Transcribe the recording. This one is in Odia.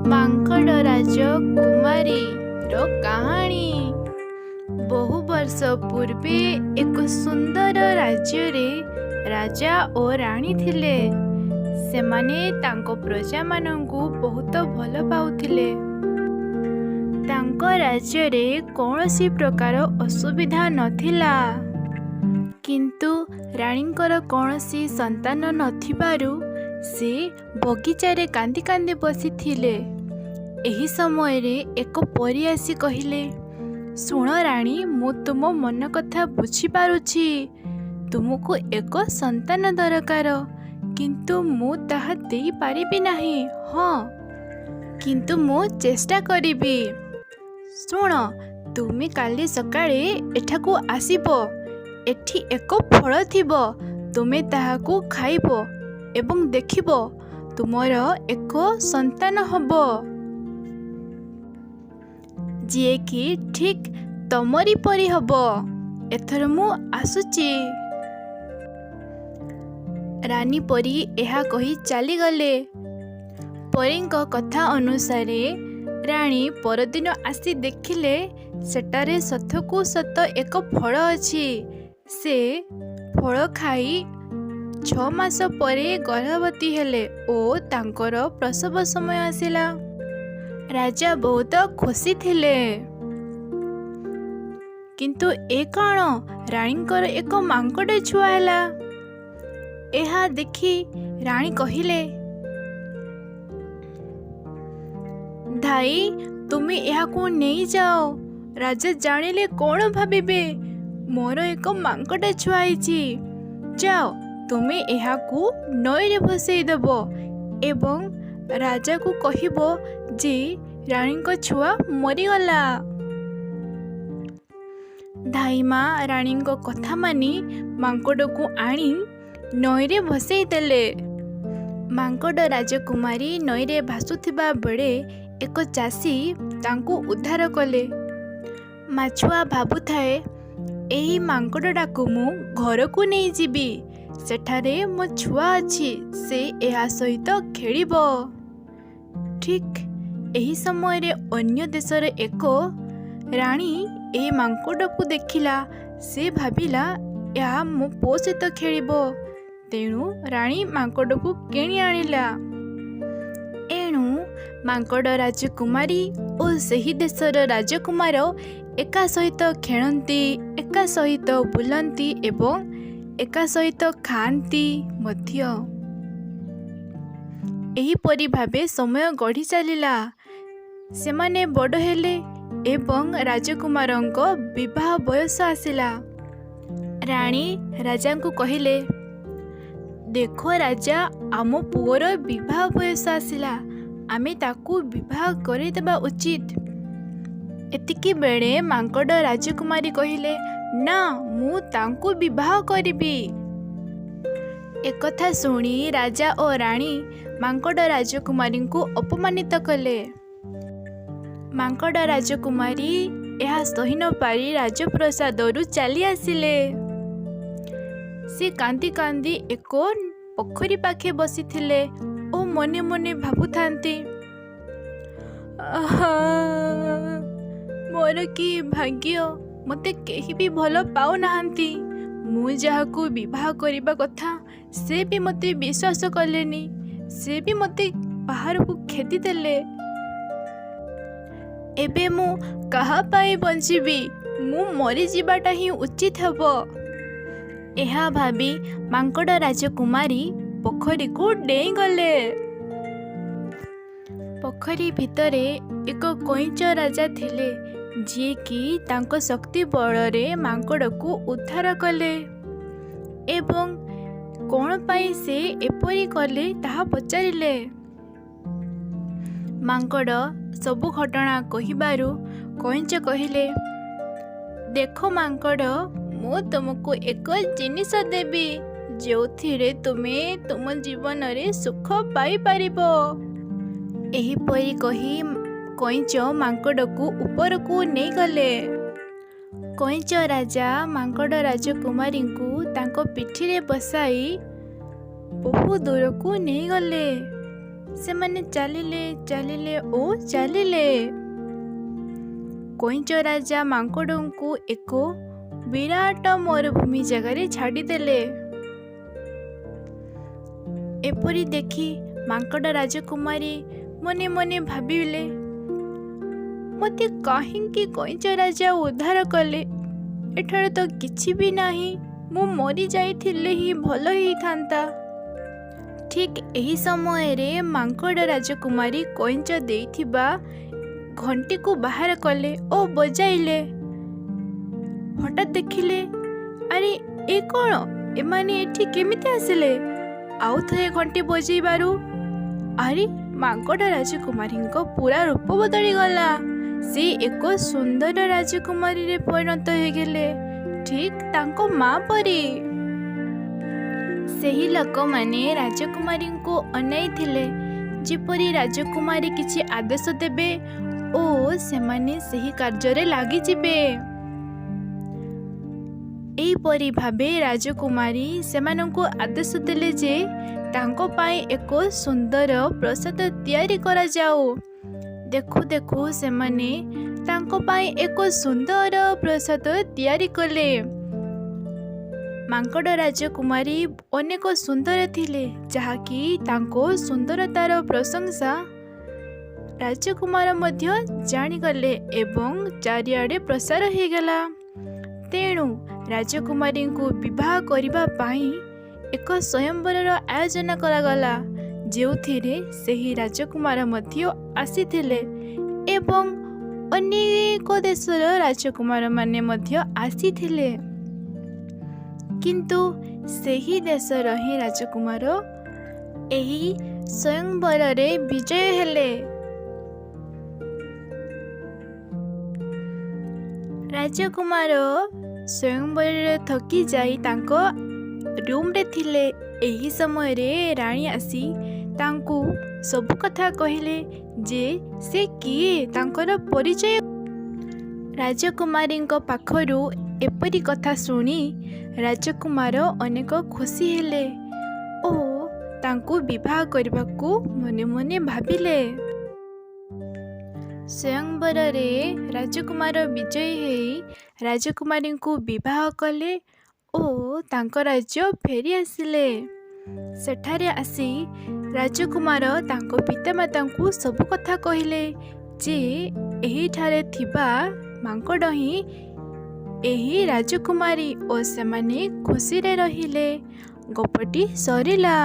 ମାଙ୍କଡ଼ ରାଜକୁମାରୀର କାହାଣୀ। ବହୁ ବର୍ଷ ପୂର୍ବେ ଏକ ସୁନ୍ଦର ରାଜ୍ୟରେ ରାଜା ଓ ରାଣୀ ଥିଲେ। ସେମାନେ ତାଙ୍କ ପ୍ରଜାମାନଙ୍କୁ ବହୁତ ଭଲ ପାଉଥିଲେ। ତାଙ୍କ ରାଜ୍ୟରେ କୌଣସି ପ୍ରକାର ଅସୁବିଧା ନଥିଲା। କିନ୍ତୁ ରାଣୀଙ୍କର କୌଣସି ସନ୍ତାନ ନଥିବାରୁ ସେ ବଗିଚାରେ କାନ୍ଦି କାନ୍ଦି ବସିଥିଲେ। ଏହି ସମୟରେ ଏକ ପରୀ ଆସି କହିଲେ, "ଶୁଣ ରାଣୀ, ମୁଁ ତୁମ ମନ କଥା ବୁଝିପାରୁଛି। ତୁମକୁ ଏକ ସନ୍ତାନ ଦରକାର, କିନ୍ତୁ ମୁଁ ତାହା ଦେଇପାରିବି ନାହିଁ। ହଁ, କିନ୍ତୁ ମୁଁ ଚେଷ୍ଟା କରିବି। ଶୁଣ, ତୁମେ କାଲି ସକାଳେ ଏଠାକୁ ଆସିବ। ଏଠି ଏକ ଫଳ ଥିବ। ତୁମେ ତାହାକୁ ଖାଇବ ଏବଂ ଦେଖିବ ତୁମର ଏକ ସନ୍ତାନ ହେବ, ଯିଏକି ଠିକ୍ ତମରି ପରି ହେବ। ଏଥର ମୁଁ ଆସୁଛି।" ରାନୀ ପରୀ ଏହା କହି ଚାଲିଗଲେ। ପରୀଙ୍କ କଥା ଅନୁସାରେ ରାଣୀ ପରଦିନ ଆସି ଦେଖିଲେ, ସେଠାରେ ସତକୁ ସତ ଏକ ଫଳ ଅଛି। ସେ ଫଳ ଖାଇ 6 ମାସ ପରେ ଗର୍ଭବତୀ ହେଲେ ଓ ତାଙ୍କର ପ୍ରସବ ସମୟ ଆସିଲା। ରାଜା ବହୁତ ଖୁସି ଥିଲେ। କିନ୍ତୁ ଏ କ'ଣ? ରାଣୀଙ୍କର ଏକ ମାଙ୍କଡ଼ ଛୁଆ ହେଲା। ଏହା ଦେଖି ରାଣୀ କହିଲେ, "ଧାଈ, ତୁମେ ଏହାକୁ ନେଇଯାଅ। ରାଜା ଜାଣିଲେ କ'ଣ ଭାବିବେ? ମୋର ଏକ ମାଙ୍କଡ଼ ଛୁଆ ହେଇଛି। ଯାଅ, ତୁମେ ଏହାକୁ ନଈରେ ଭସେଇ ଦେବ ଏବଂ ରାଜାକୁ କହିବ ଯେ ରାଣୀଙ୍କ ଛୁଆ ମରିଗଲା।" ଧାଈମା ରାଣୀଙ୍କ କଥା ମାନି ମାଙ୍କଡ଼କୁ ଆଣି ନଈରେ ଭସେଇ ଦେଲେ। ମାଙ୍କଡ଼ ରାଜକୁମାରୀ ନଈରେ ଭାସୁଥିବା ବେଳେ ଏକ ଚାଷୀ ତାଙ୍କୁ ଉଦ୍ଧାର କଲେ। ମାଛୁଆ ଭାବୁଥାଏ, "ଏହି ମାଙ୍କଡ଼ଟାକୁ ମୁଁ ଘରକୁ ନେଇଯିବି। ସେଠାରେ ମୋ ଛୁଆ ଅଛି, ସେ ଏହା ସହିତ ଖେଳିବ।" ଠିକ୍ ଏହି ସମୟରେ ଅନ୍ୟ ଦେଶର ଏକ ରାଣୀ ଏହି ମାଙ୍କଡ଼କୁ ଦେଖିଲା। ସେ ଭାବିଲା, ଏହା ମୋ ପୁଅ ସହିତ ଖେଳିବ। ତେଣୁ ରାଣୀ ମାଙ୍କଡ଼କୁ କିଣି ଆଣିଲା। ଏଣୁ ମାଙ୍କଡ଼ ରାଜକୁମାରୀ ଓ ସେହି ଦେଶର ରାଜକୁମାର ଏକା ସହିତ ଖେଳନ୍ତି, ଏକା ସହିତ ବୁଲନ୍ତି ଏବଂ ଏକା ସହିତ ଖାଆନ୍ତି ମଧ୍ୟ। ଏହିପରି ଭାବେ ସମୟ ଗଡ଼ି ଚାଲିଲା। ସେମାନେ ବଡ଼ ହେଲେ ଏବଂ ରାଜକୁମାରଙ୍କ ବିବାହ ବୟସ ଆସିଲା। ରାଣୀ ରାଜାଙ୍କୁ କହିଲେ, "ଦେଖ ରାଜା, ଆମ ପୁଅର ବିବାହ ବୟସ ଆସିଲା। ଆମେ ତାକୁ ବିବାହ କରିଦେବା ଉଚିତ।" ଏତିକିବେଳେ ମାଙ୍କଡ଼ ରାଜକୁମାରୀ କହିଲେ, "ନା, ମୁଁ ତାଙ୍କୁ ବିବାହ କରିବି।" ଏକଥା ଶୁଣି ରାଜା ଓ ରାଣୀ ମାଙ୍କଡ଼ ରାଜକୁମାରୀଙ୍କୁ ଅପମାନିତ କଲେ। ମାଙ୍କଡ଼ ରାଜକୁମାରୀ ଏହା ସହି ନପାରି ରାଜପ୍ରାସାଦରୁ ଚାଲି ଆସିଲେ। ସେ କାନ୍ଦି କାନ୍ଦି ଏକ ପୋଖରୀ ପାଖେ ବସିଥିଲେ ଓ ମନେ ମନେ ଭାବୁଥାନ୍ତି, "ଆହା, ମୋର କି ଭାଗ୍ୟ! ମୋତେ କେହି ବି ଭଲ ପାଉନାହାନ୍ତି। ମୁଁ ଯାହାକୁ ବିବାହ କରିବା କଥା, ସେ ବି ମୋତେ ବିଶ୍ୱାସ କଲେନି। ସେ ବି ମୋତେ ବାହାରକୁ ଖେଦିଦେଲେ। ଏବେ ମୁଁ କାହା ପାଇଁ ବଞ୍ଚିବି? ମୁଁ ମରିଯିବାଟା ହିଁ ଉଚିତ ହେବ।" ଏହା ଭାବି ମାଙ୍କଡ଼ ରାଜକୁମାରୀ ପୋଖରୀକୁ ଡେଇଁଗଲେ। ପୋଖରୀ ଭିତରେ ଏକ କଇଁଚ ରାଜା ଥିଲେ, ଯିଏକି ତାଙ୍କ ଶକ୍ତି ବଳରେ ମାଙ୍କଡ଼କୁ ଉଦ୍ଧାର କଲେ ଏବଂ କ'ଣ ପାଇଁ ସେ ଏପରି କଲେ ତାହା ପଚାରିଲେ। ମାଙ୍କଡ଼ ସବୁ ଘଟଣା କହିବାରୁ କଇଁଚ କହିଲେ, "ଦେଖ ମାଙ୍କଡ଼, ମୁଁ ତୁମକୁ ଏକ ଜିନିଷ ଦେବି, ଯେଉଁଥିରେ ତୁମେ ତୁମ ଜୀବନରେ ସୁଖ ପାଇପାରିବ।" ଏହିପରି କହି କଇଁଚ ମାଙ୍କଡ଼କୁ ଉପରକୁ ନେଇଗଲେ। କଇଁଚ ରାଜା ମାଙ୍କଡ଼ ରାଜକୁମାରୀଙ୍କୁ ତାଙ୍କ ପିଠିରେ ବସାଇ ବହୁ ଦୂରକୁ ନେଇଗଲେ। ସେମାନେ ଚାଲିଲେ, ଚାଲିଲେ ଓ ଚାଲିଲେ। କଇଁଚ ରାଜା ମାଙ୍କଡ଼ଙ୍କୁ ଏକ ବିରାଟ ମରୁଭୂମି ଜାଗାରେ ଛାଡ଼ିଦେଲେ। ଏପରି ଦେଖି ମାଙ୍କଡ଼ ରାଜକୁମାରୀ ମନେ ମନେ ଭାବିଲେ, ମୋତେ କାହିଁକି କଇଁଚ ରାଜା ଉଦ୍ଧାର କଲେ? ଏଠାରେ ତ କିଛି ବି ନାହିଁ। ମୁଁ ମରିଯାଇଥିଲେ ହିଁ ଭଲ ହେଇଥାନ୍ତା। ଠିକ୍ ଏହି ସମୟରେ ମାଙ୍କଡ଼ ରାଜକୁମାରୀ କଇଁଚ ଦେଇଥିବା ଘଣ୍ଟିକୁ ବାହାର କଲେ ଓ ବଜାଇଲେ। ହଠାତ୍ ଦେଖିଲେ, ଆରେ ଏ କ'ଣ? ଏମାନେ ଏଠି କେମିତି ଆସିଲେ? ଆଉ ଥରେ ଘଣ୍ଟି ବଜେଇବାରୁ ଆରେ, ମାଙ୍କଡ଼ ରାଜକୁମାରୀଙ୍କ ପୁରା ରୂପ ବଦଳିଗଲା। ସେ ଏକ ସୁନ୍ଦର ରାଜକୁମାରୀରେ ପରିଣତ ହୋଇଗଲେ, ଠିକ୍ ତାଙ୍କ ମା ପରି। ସେହି ଲୋକମାନେ ରାଜକୁମାରୀଙ୍କୁ ଅନାଇଥିଲେ, ଯେପରି ରାଜକୁମାରୀ କିଛି ଆଦେଶ ଦେବେ ଓ ସେମାନେ ସେହି କାର୍ଯ୍ୟରେ ଲାଗିଯିବେ। ଏହିପରି ଭାବେ ରାଜକୁମାରୀ ସେମାନଙ୍କୁ ଆଦେଶ ଦେଲେ ଯେ ତାଙ୍କ ପାଇଁ ଏକ ସୁନ୍ଦର ପ୍ରାସାଦ ତିଆରି କରାଯାଉ। ଦେଖୁ ଦେଖୁ ସେମାନେ ତାଙ୍କ ପାଇଁ ଏକ ସୁନ୍ଦର ପ୍ରାସାଦ ତିଆରି କଲେ। ମାଙ୍କଡ଼ ରାଜକୁମାରୀ ଅନେକ ସୁନ୍ଦର ଥିଲେ, ଯାହାକି ତାଙ୍କ ସୁନ୍ଦରତାର ପ୍ରଶଂସା ରାଜକୁମାର ମଧ୍ୟ ଜାଣିଗଲେ ଏବଂ ଚାରିଆଡ଼େ ପ୍ରସାର ହୋଇଗଲା। ତେଣୁ ରାଜକୁମାରୀଙ୍କୁ ବିବାହ କରିବା ପାଇଁ ଏକ ସ୍ୱୟଂବରର ଆୟୋଜନ କରାଗଲା, ଯେଉଁଥିରେ ସେହି ରାଜକୁମାର ମଧ୍ୟ ଆସିଥିଲେ ଏବଂ ଅନେକ ଦେଶର ରାଜକୁମାରମାନେ ମଧ୍ୟ ଆସିଥିଲେ। କିନ୍ତୁ ସେହି ଦେଶର ହିଁ ରାଜକୁମାର ଏହି ସ୍ୱୟଂବରରେ ବିଜୟ ହେଲେ। ରାଜକୁମାର ସ୍ୱୟଂବରରେ ଥକି ଯାଇ ତାଙ୍କ ରୁମ୍ରେ ଥିଲେ। ଏହି ସମୟରେ ରାଣୀ ଆସି ତାଙ୍କୁ ସବୁ କଥା କହିଲେ ଯେ ସେ କିଏ, ତାଙ୍କର ପରିଚୟ। ରାଜକୁମାରୀଙ୍କ ପାଖରୁ ଏପରି କଥା ଶୁଣି ରାଜକୁମାର ଅନେକ ଖୁସି ହେଲେ ଓ ତାଙ୍କୁ ବିବାହ କରିବାକୁ ମନେ ମନେ ଭାବିଲେ। ସ୍ୱୟଂବରରେ ରାଜକୁମାର ବିଜୟୀ ହେଇ ରାଜକୁମାରୀଙ୍କୁ ବିବାହ କଲେ ଓ ତାଙ୍କ ରାଜ୍ୟ ଫେରି ଆସିଲେ। ସେଠାରେ ଆସି ରାଜକୁମାର ତାଙ୍କ ପିତାମାତାଙ୍କୁ ସବୁ କଥା କହିଲେ ଯେ ଏହିଠାରେ ଥିବା ମାଙ୍କଡ଼ ହିଁ ଏହି ରାଜକୁମାରୀ ଓ ସେମାନେ ଖୁସିରେ ରହିଲେ। ଗପଟି ସରିଲା।